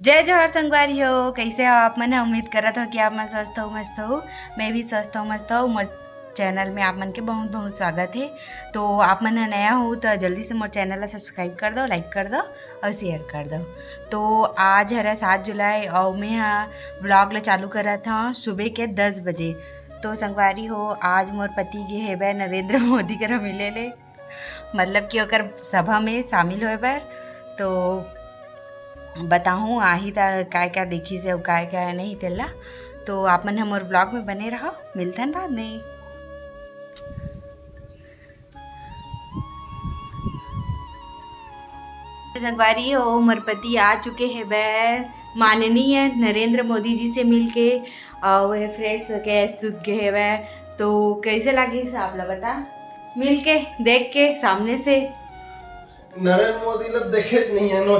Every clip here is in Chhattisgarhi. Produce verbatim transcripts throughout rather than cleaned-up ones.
जय जोहार संगवारी हो, कैसे हो आप मन? उम्मीद करत हो कि आप मन स्वस्थ हो, मस्त हो। मैं भी स्वस्थ हो, मस्त हो। मोर चैनल में आप मन के बहुत बहुत स्वागत है। तो आप मन ह नया हो तो जल्दी से मोर चैनल ला सब्सक्राइब कर दो, लाइक कर दो और शेयर कर दो। तो आज हरा सात जुलाई और मैं ह ब्लॉग ला चालू करत हूँ सुबह के दस बजे। तो संगवारी हो, आज मोर पति गे हेबे नरेंद्र मोदी करा मिले ले, मतलब कि ओकर सभा में शामिल होए बर। तो बताहूँ आही त काय काय देखी से अउ काय काय नहीं तेला। तो आप मन हमर ब्लॉग में बने रहो, मिलथन बाद में। संगवारी हो, मोर पति आ चुके हेबे माननीय नरेंद्र मोदी जी से मिलके, और वह फ्रेश होके सुत गए हेबे। तो कैसे लगी आप ला बता, मिलके देख के सामने से? नरेंद्र मोदी ला देखे नहीं है नो,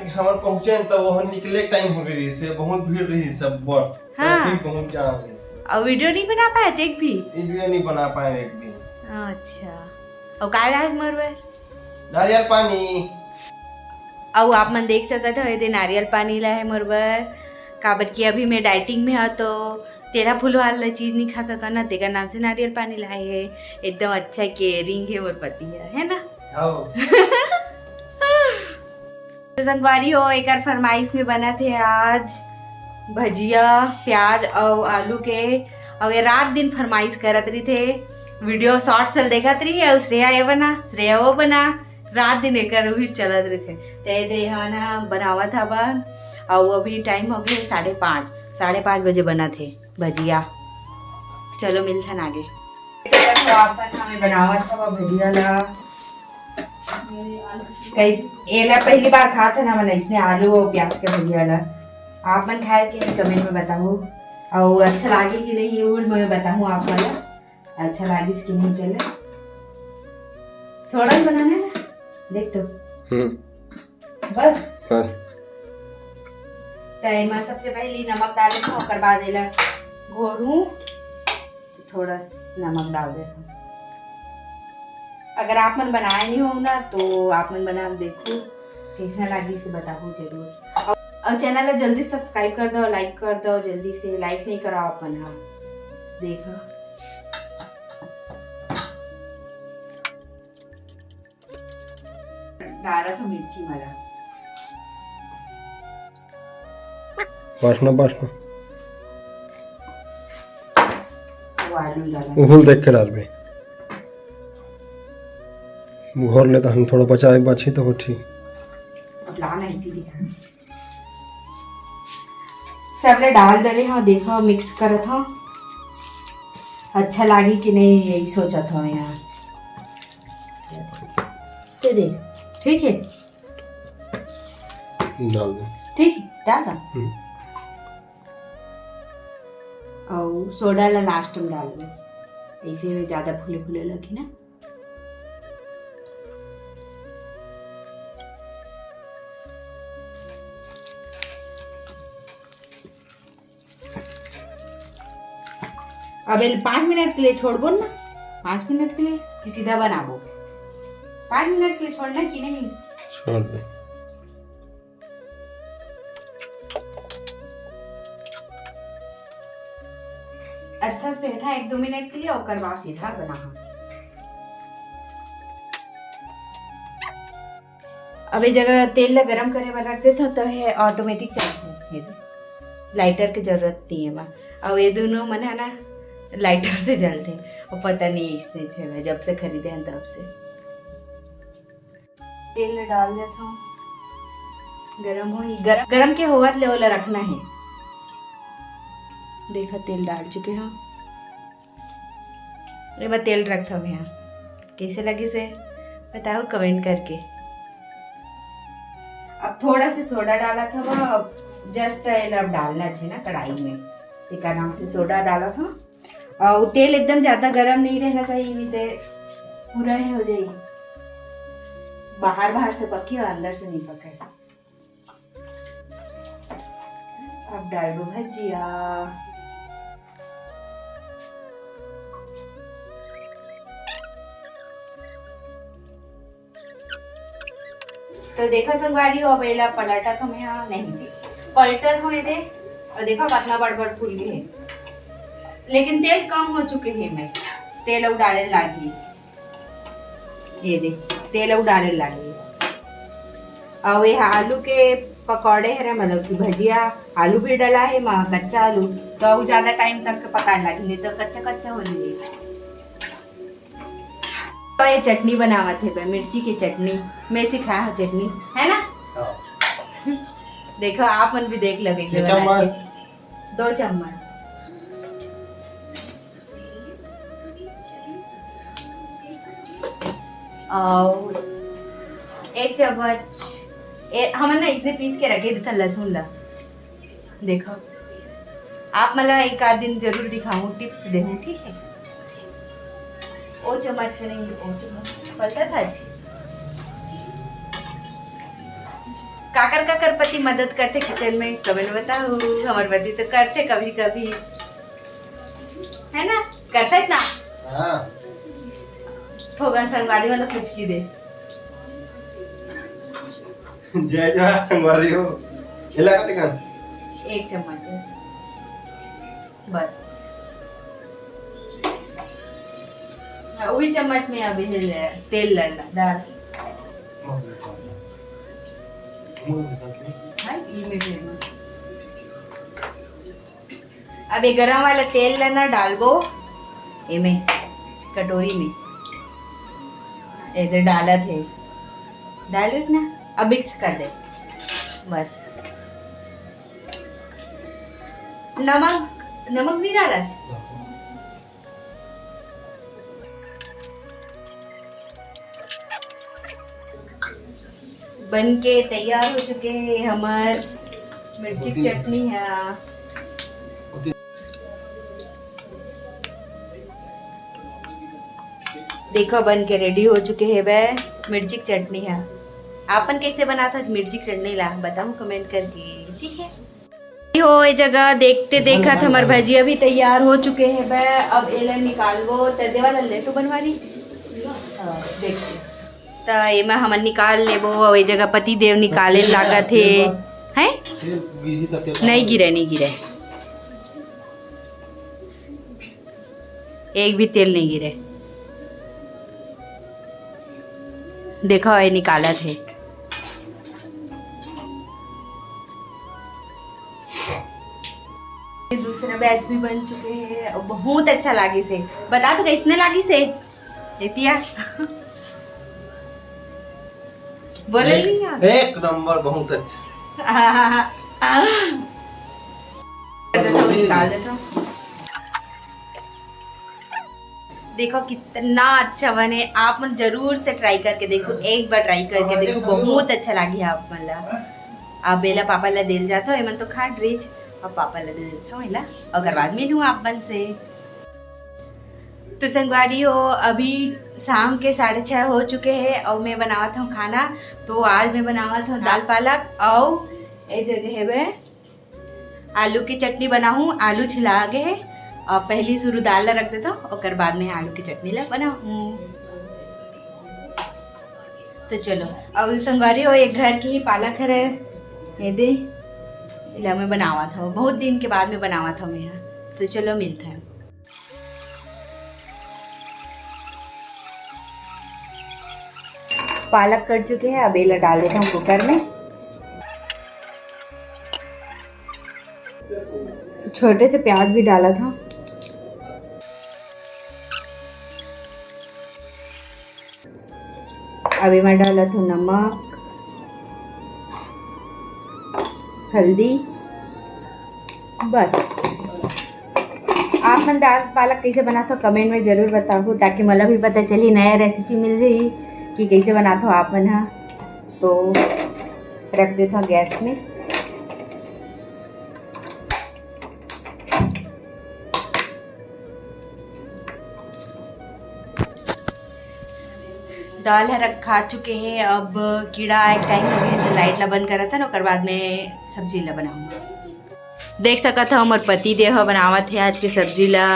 हमर पहुंचे तो वो निकले टाइम हो गई से, बहुत भीड़ रही सब, बहुत हाँ। Traffic बहुत जाम रही से। और वीडियो नहीं बना पाए एक भी? वीडियो नहीं बना पाए एक भी। अच्छा, और काल आज मोर बर? नारियल पानी। अउ आप मन देख सकत हो, एदे नारियल पानी ला है मोर बर, काबर कि अभी मैं डाइटिंग में हा, तो तेला फुलवाल ला चीज नहीं खा सकत ना, तेकर नाम से नारियल पानी लाए है। एकदम अच्छा केयरिंग है मोर पति है, है ना? हाँ। तो संगवारी हो, एकर फरमाइश में बनत हे आज भजिया, प्याज अउ आलू के। अउ ये रात दिन फरमाइश करत रहिथे, वीडियो शॉर्ट्स ल देखत रही, अउ श्रेया ये बना, श्रेया वो बना, रात दिन एकर उही चलत रहिथे। ते दे हा ना बनावत हवन, अउ अभी टाइम हो गए साढ़े पाँच, साढ़े पाँच बजे बनत हे भजिया। चलो मिलथन आगे। तो आप मन हमें बनावत हवा भजिया ला। कैस-, एला पहली बार खात है ना मन, इसने आलू और प्याज के भजिया ला। आप मन खाए कि नहीं, कमेंट में बताओ। और अच्छा लागे कि नहीं, ये मैं बताऊँ आप मन ला। अच्छा लागिस कि नहीं, चले थोड़ा ही बनाना है ना, देख तो। हम्म। बस। बस। त एमा सबसे पहले नमक डाले हूँ, ओकर बाद एला घोरहूँ, थोड़ा सा नमक डाल देता हूँ। अगर आप मन बनाए नहीं हो ना, तो आप मन बना के देखो, कैसा लागी से बताओ जरूर। और, और चैनल ला जल्दी सब्सक्राइब कर दो, लाइक कर दो, जल्दी से लाइक नहीं करो आप मन, हाँ देखो। डालत हूँ मिर्ची मला। बस ना, बस ना। वो आलू डाला। उहुल देख के डालबे। घोर ले तो हम थोड़ा बचाए बाछी तो होठी। अब ला नहीं थी दिखा। सब ले डाल दे रहे हो, देखो मिक्स करत हो, अच्छा लागी कि नहीं यही सोचत हो यहाँ। ते दे, ठीक है, डाल दे। ठीक है, डाल दे। हम्म। और सोडा ला लास्ट में डाल दे, ऐसे में ज्यादा फूले फूले लगी ना। अब एल पाँच मिनट के लिए छोड़बो ना, पाँच मिनट के लिए कि सीधा बनाबो? पाँच मिनट के लिए छोड़ना कि नहीं? छोड़ दे। अच्छा से बैठा एक दो मिनट के लिए, ओकर बाद सीधा बना। अब ये जगह तेल ला गरम करे बर रख देथव, तो ये ऑटोमेटिक चलथे, ये दे। लाइटर के जरूरत नहीं है मा। और ये दोनों मन है ना, लाइटर से जलथे। और पता नहीं इसने थे, मैं जब से खरीदे हैं तब से। तेल ला डाल देथव, गरम होही, गरम, गरम के होवत ले ओला रखना है। देखा, तेल डाल चुके हैं। एमा तेल रखथव यहाँ, कैसे लगी से बताओ कमेंट करके। अब थोड़ा से सोडा डालत हवा, अब जस्ट एला अब डालना है ना कढ़ाई में, तेकर नाम से सोडा डालत हव। और तेल एकदम ज्यादा गरम नहीं रहना चाहिए, नहीं तो पूरा ही हो जाएगी, बाहर बाहर से पकी और अंदर से नहीं पके। अब डालबो भजिया। तो देखो संगवारी हो, अब एला पलटत हँव मैं, हाँ, नहीं जी, पलटत हँव एदे। अउ देखो कतना बड़ बड़ फूल गे हे, लेकिन तेल कम हो चुके हे, मैं तेल अउ डाले लागही। ये दे, तेल अउ डाले लागही। अउ ये आलू के पकौड़े हरे, मतलब कि भजिया, आलू भी डला हे मा, कच्चा आलू, तो अउ ज्यादा टाइम तक पकाए लागही, नहीं तो कच्चा कच्चा हो जाही। तो ये चटनी बनावत हे बे, मिर्ची के चटनी। मैं सिखाए हँव चटनी, है ना? हाँ। देखो, आप मन भी देख लो कैसे ये बनाए चम्मच। थे। दो चम्मच। अउ एक चम्मच, ए, हमन ना इसने पीस के रखे थे लहसुन ला। देखो, आप मन ला एक आध दिन जरूर दिखाहूँ, टिप्स देहूँ, ठीक है? ओ चम्मच के नहीं, ओ चम्मच पलटा था जी। काकर काकर पति मदद करथे किचन में, कमेंट बताओ। हमर पति तो करथे कभी कभी, है ना? करथे ना? हाँ। ठोगन संगवारी वाला कुछ की दे। जय जोहार संगवारी हो। एला का देखन? एक चम्मच है। बस। हाँ, वही चम्मच में अभी है ले, तेल लड़ना, डाल। हाँ, ये में फेर में। अब ये गरम वाला तेल लेना, डालबो एमे कटोरी में। इधर डालत है, डाल रही ना, अब मिक्स कर दे बस। नमक, नमक नहीं डालत। बन के तैयार हो चुके हैं हमार मिर्ची की चटनी है। देखो बन के रेडी हो चुके हैं बे मिर्ची की चटनी है। आपन कैसे बनाता मिर्ची की चटनी ला बताओ कमेंट करके, ठीक है? हो, ये जगह देखते देखत हमर भजिया भी तैयार हो चुके हैं बे। अब एला निकालबो त देवा ला ले तो बनवारी। हाँ, देखते। त एमा हमन निकाल लेबो, अउ ये जगह पति देव निकाले लागत हे। हैं? तेल गिरही त तेल नहीं गिरे, नहीं गिरे। एक भी तेल नहीं गिरे। देखो, ये निकालत हे। दूसरा बैच भी बन चुके हैं और बहुत अच्छा लागिस हे। बता तो कैसने लागिस हे एतिया? बोले एक, नहीं यार। एक नंबर, बहुत अच्छा। कर देता हूँ, निकाल देता हूँ। देखो कितना अच्छा बने, आप मन जरूर से ट्राई करके देखो, एक बार ट्राई करके देखो, बहुत अच्छा लागी है आप मन ला। अब एला पापा ला देल जाता हो, एमन तो खा ड्रिच, अब पापा ला दे देता हूँ एला, ओकर बाद मिलूँ आप मन से। तो संगवारी हो, अभी शाम के साढ़े छः हो चुके हैं और मैं बनावत हूँ खाना। तो आज मैं बनावत हूँ दाल पालक और ए जगह है आलू की चटनी बनाहूँ। आलू छिला गे हे, अ, पहली शुरू दाल ला रख देता हूँ, ओकर बाद में आलू की चटनी ला बनाहूँ। तो चलो, अउ संगवारी हो, एक घर की ही पालक हरे, ये दे, इला मैं बनावत हूँ, बहुत दिन के बाद में बनावत हूँ मैं यहाँ। तो चलो मिलते हैं। पालक कट चुके हैं, अब एला डाल देता हूँ कुकर में। छोटे से प्याज भी डाला था। अब एमा डाला था नमक, हल्दी, बस। आप मन दाल पालक कैसे बनाथो, कमेंट में जरूर बताओ, ताकि मोला भी पता चली, नया रेसिपी मिल रही कि कैसे बनाथो आप मन हा। तो रख देता हूँ गैस में। दाल ह रखा चुके हे। अब कीड़ा आए टाइम हो गए, तो लाइट ला बंद करत हन, ओकर बाद में सब्जी ला बनाऊंगा। देख सकत हो, हमर पति देव ह बनावत हे आज के सब्जी ला।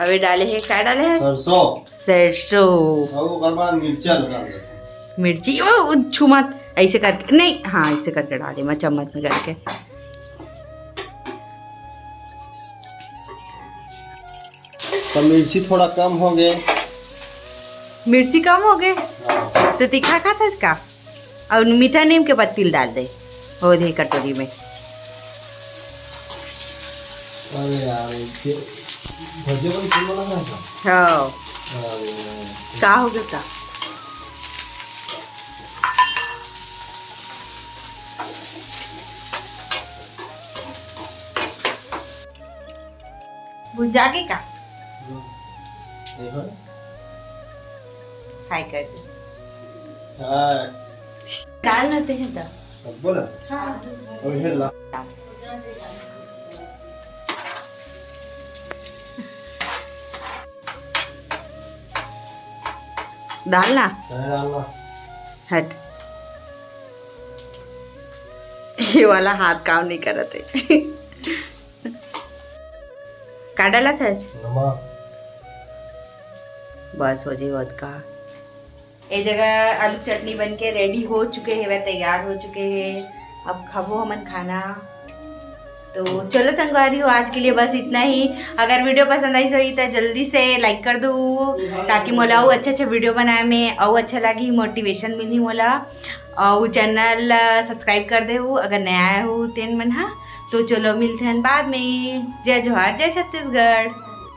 अबे डाले हे, का डाले हे? सरसों। सरसों। अउ ओकर बाद मिर्चा ला डाल देथे। मिर्ची, ओ, ओ, छू मत। ऐसे करके नहीं, हाँ, ऐसे करके डाले मैं चम्मच में करके। तो मिर्ची थोड़ा कम हो गए। मिर्ची कम हो गए? हाँ। तो तीखा खाथस का? और मीठा नीम के पत्ती ल डाल दे, वो दे कटोरी में। अरे यार, ये भजिया वाली फिल्म वाला है क्या? हाँ। अरे। का हो गया का? भुंजा के का? देखो। हाय कर दे। हाय। डाल ना ते हैं तो। अब बोला? हाँ। और ये ला। डालना। नहीं डालना। हट। ये वाला हाथ काम नहीं करत है। का डालत हस? नमक। बस हो जी, होत का। ए जगह आलू चटनी बन के रेडी हो चुके हे, वह तैयार हो चुके हे। अब खाबो हमन खाना। तो चलो संगवारी हो, आज के लिए बस इतना ही। अगर वीडियो पसंद आइस होही तो जल्दी से लाइक कर दो, ताकि मोला अउ अच्छा अच्छा वीडियो बनाए में अउ अच्छा लागी, मोटिवेशन मिली मोला। और चैनल सब्सक्राइब कर दे हो अगर नया आए हो तेन मन हा। तो चलो मिलते हैं बाद में। जय जोहार, जय छत्तीसगढ़।